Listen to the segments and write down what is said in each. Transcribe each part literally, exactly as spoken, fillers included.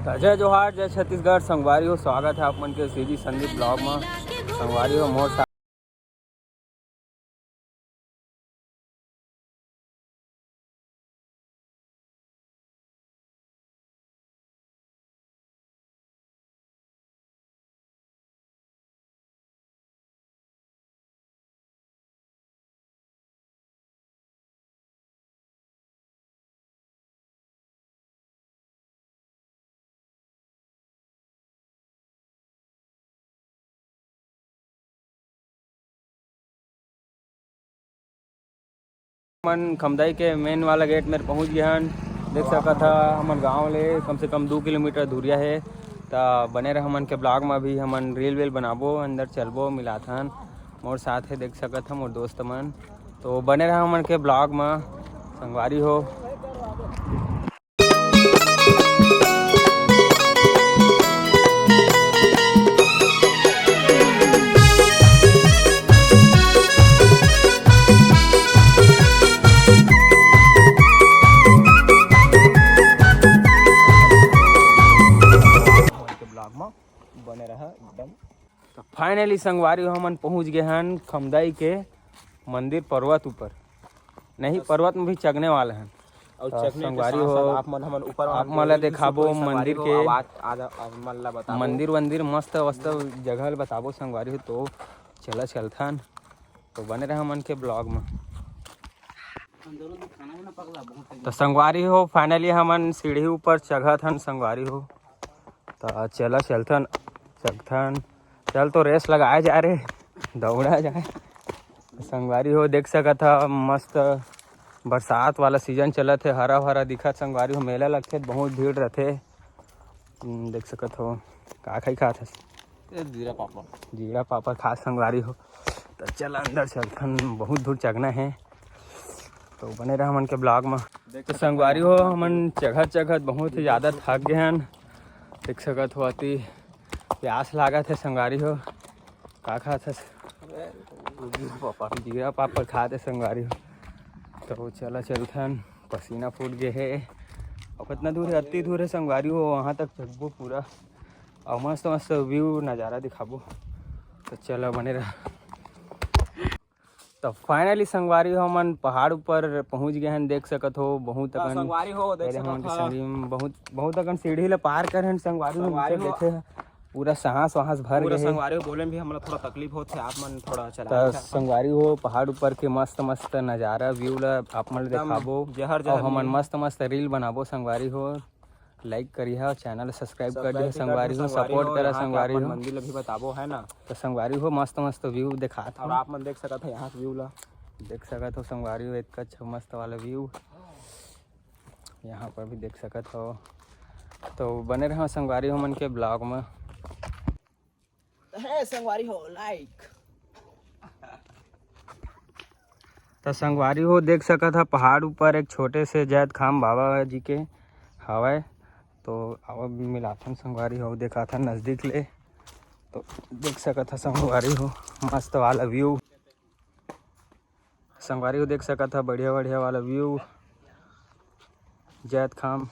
त जय जोहार, जय छत्तीसगढ़। संगवारी हो, स्वागत है आप मन के सीधी संदीप ब्लॉग में। संगवारी हो, मोर साथ हमन खमदाई के मेन वाला गेट में पहुंच गए हन। देख सकत ह, हमन गांव ले कम से कम दू किलोमीटर दूरिया हे। त बने रह हमन के ब्लॉग में, भी हमन रील वील बनाबो, अंदर चलबो, मिलाथन। मोर साथ हे, देख सकत ह, मोर दोस्त मन। तो बने रह हमन के ब्लॉग में, संगवारी हो। ब्लॉग में बने रहा एकदम। तो फाइनली संगवारी हो, हमन पहुंच गए हन खमदाई के मंदिर पर्वत ऊपर। नहीं, बस। पर्वत में भी चघने वाले हन। और तो चघने के संगवारी साथ हो, साथ आप मन, हमन ऊपर आप वाला मन ला देखाबो मंदिर के। आवाज, आवाज, आप मन ला बताबो। मंदिर वंदिर मस्त वस्त जगह ल बताबो संगवारी हो। तो चला चलथन, तो बने रहा हमन के ब्लॉग में। तो संगवारी हो, फाइनली हमन सीढ़ी ऊपर चघत हन संगवारी हो। त चला चलथन, चघथन। चल तो रेस लगाए जा रे, दौड़ा जाए। संगवारी हो, देख सकत ह, मस्त बरसात वाला सीजन चलत हे, हरा भरा दिखत। संगवारी हो, मेला लगथे त बहुत भीड़ रथे। हम्म, देख सकत हो, का खाई खात हस? ए, जीरा पापड़। जीरा पापड़ खात संगवारी हो। त चल अंदर चलथन, बहुत दूर चघना हे, तो बने रह हमन के ब्लॉग में। तो संगवारी हो, हमन चघत चघत बहुत ही ज्यादा थक गए हन। देख सकत हो, अति प्यास लागत हे संगवारी हो। का खात हस? जीरा पापड़। जीरा पापड़ खात हे संगवारी हो। तो चला चलथन, पसीना फूट गए हे। अब कितना दूर है? अति दूर है संगवारी हो, वहाँ तक चघबो पूरा। और मस्त मस्त व्यू नज़ारा दिखाबो। तो चला बने रह। तो फाइनली संगवारी हो, हमन पहाड़ ऊपर पहुंच गए हन। देख सकत हो, बहुत हाँ, अकन संगवारी हो, देख अरे, सकत हमन के हो। संगी में बहुत, बहुत अकन सीढ़ी ले पार करे हन संगवारी हो, संगवारी नीचे हो। देखे ह, पूरा सांस वास भर पूरा गए हे। संगवारी हो, बोले में भी हमला थोड़ा तकलीफ होत है, आप मन थोड़ा चला तो नहीं सकत। संगवारी हो, पहाड़ ऊपर के मस्त मस्त नज़ारा, व्यू ला आप मन एकदम देखाबो। जहर और जहर हमन नींद। मस्त मस्त रील बनाबो संगवारी हो। लाइक करिहा, चैनल सब्सक्राइब कर सब्सक्राइब दिहा भी कर संगवारी दिहा हो, संगवारी सपोर्ट हो, करा यहाँ के संगवारी अपन हो। मंदिर भी बताबो, है ना? तो संगवारी हो, मस्त मस्त व्यू देखात और हूँ। आप मन देख सकत है यहाँ के व्यू ला। देख सकत हो संगवारी हो, एक अच्छा मस्त वाला व्यू यहाँ पर भी देख सकत हो। तो बने रहो संगवारी हो मन के ब्लॉग में। तो है संगवारी हो लाइक। तो संगवारी हो देख सकत ह पहाड़ ऊपर एक छोटे से जैतखाम बाबा जी के हवय। तो अब मिलाथन संगवारी हो, देखाथन नजदीक ले। तो देख सकत ह संगवारी हो मस्त वाला व्यू। संगवारी हो देख सकत ह बढ़िया बढ़िया वाला व्यू। जैतखाम,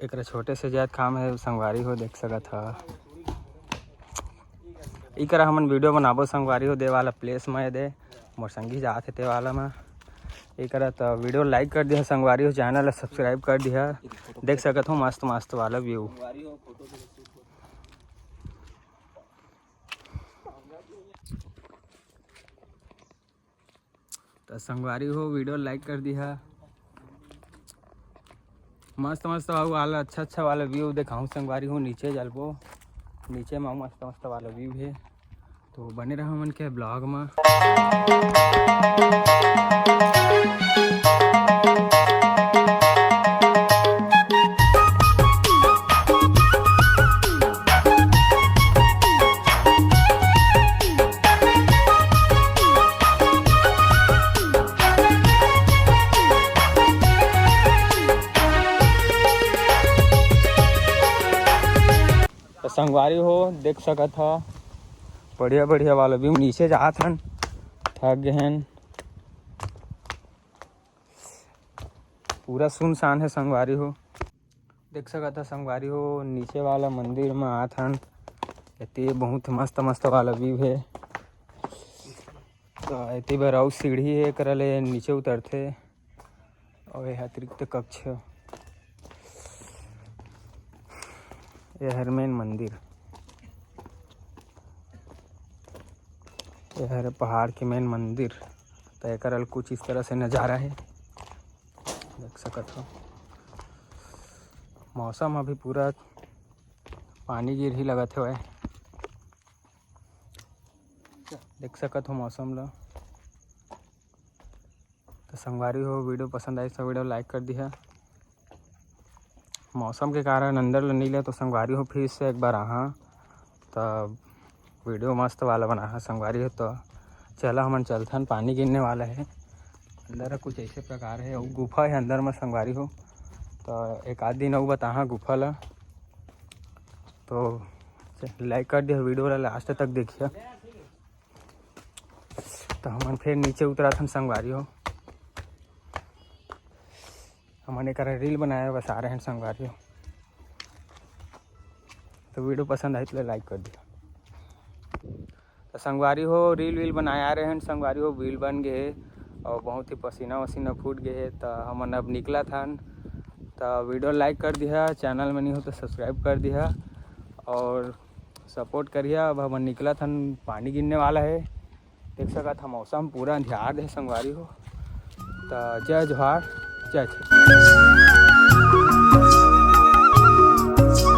एकरा छोटे से जैतखाम है संगवारी हो देख सकत ह। इकरा हमन वीडियो बनाबो संगवारी हो, दे वाला प्लेस में दे मोर संगी जात हे ते वाला में। इकरा त वीडियो लाइक कर दिहा संगवारी हो, चैनल ला सब्सक्राइब कर दिहा। देख सकत हो मस्त मस्त वाला व्यू। त संगवारी हो वीडियो लाइक कर दिहा। मस्त मस्त अउ वाला अच्छा अच्छा वाला व्यू देखाऊँ संगवारी हो। नीचे चलबो, नीचे में मस्त मस्त वाला व्यू है। तो बने रहो मन के ब्लॉग में। तो संगवारी हो देख सकत ह बढ़िया बढ़िया वाला व्यू। नीचे जात हन, थक गए हन, पूरा सुनसान है संगवारी हो। देख सकत ह संगवारी हो, नीचे वाला मंदिर म आत हन। एती बहुत मस्त मस्त वाला व्यू हे। तो एती बर अउ सीढ़ी हे, एकरा ले नीचे उतरथे। अउ ये अतिरिक्त कक्ष, ये हर मेन मंदिर, ये हर पहाड़ के मेन मंदिर। तो एकर कुछ इस तरह से नज़ारा हे, देख सकत हो। मौसम अभी पूरा पानी गिरही लगत हवय, देख सकत हो मौसम ला। तो संगवारी हो, वीडियो पसंद आइस तो वीडियो like कर दिहा। मौसम के कारण अंदर ल नइ ले तो संगवारी हो, फिर से एक बार आहा तब वीडियो मस्त वाला बनाहा संगवारी हो। तो चला हमन चलथन, पानी गिरने वाला हे। अंदर ह कुछ ऐसे प्रकार हे, अउ गुफा हे अंदर म संगवारी हो। तो एक आध दिन अउ बताहा गुफा ला। तो like कर दिहा, वीडियो ला लास्ट तक देखिहा। तो हमन फिर नीचे उतरत हन संगवारी हो। हमन एकरा रील बनाए बस आ रहे हैं संगवारी हो। तो वीडियो पसंद आई तो like कर दिहा। तो संगवारी हो, रील वील बनाए आ रहे हैं संगवारी हो, रील बन गए हे और बहुत ही पसीना वसीना फूट गए हे। तो हमन अब निकलत हन। तो वीडियो like कर दिहा, चैनल में नहीं हो तो subscribe कर दिहा और support करिहा। अब हमन निकलत हन, पानी गिरने वाला हे। देख सकत ह मौसम पूरा अंधियार दे संगवारी हो। तो जय जोहार, जय छत्तीसगढ़।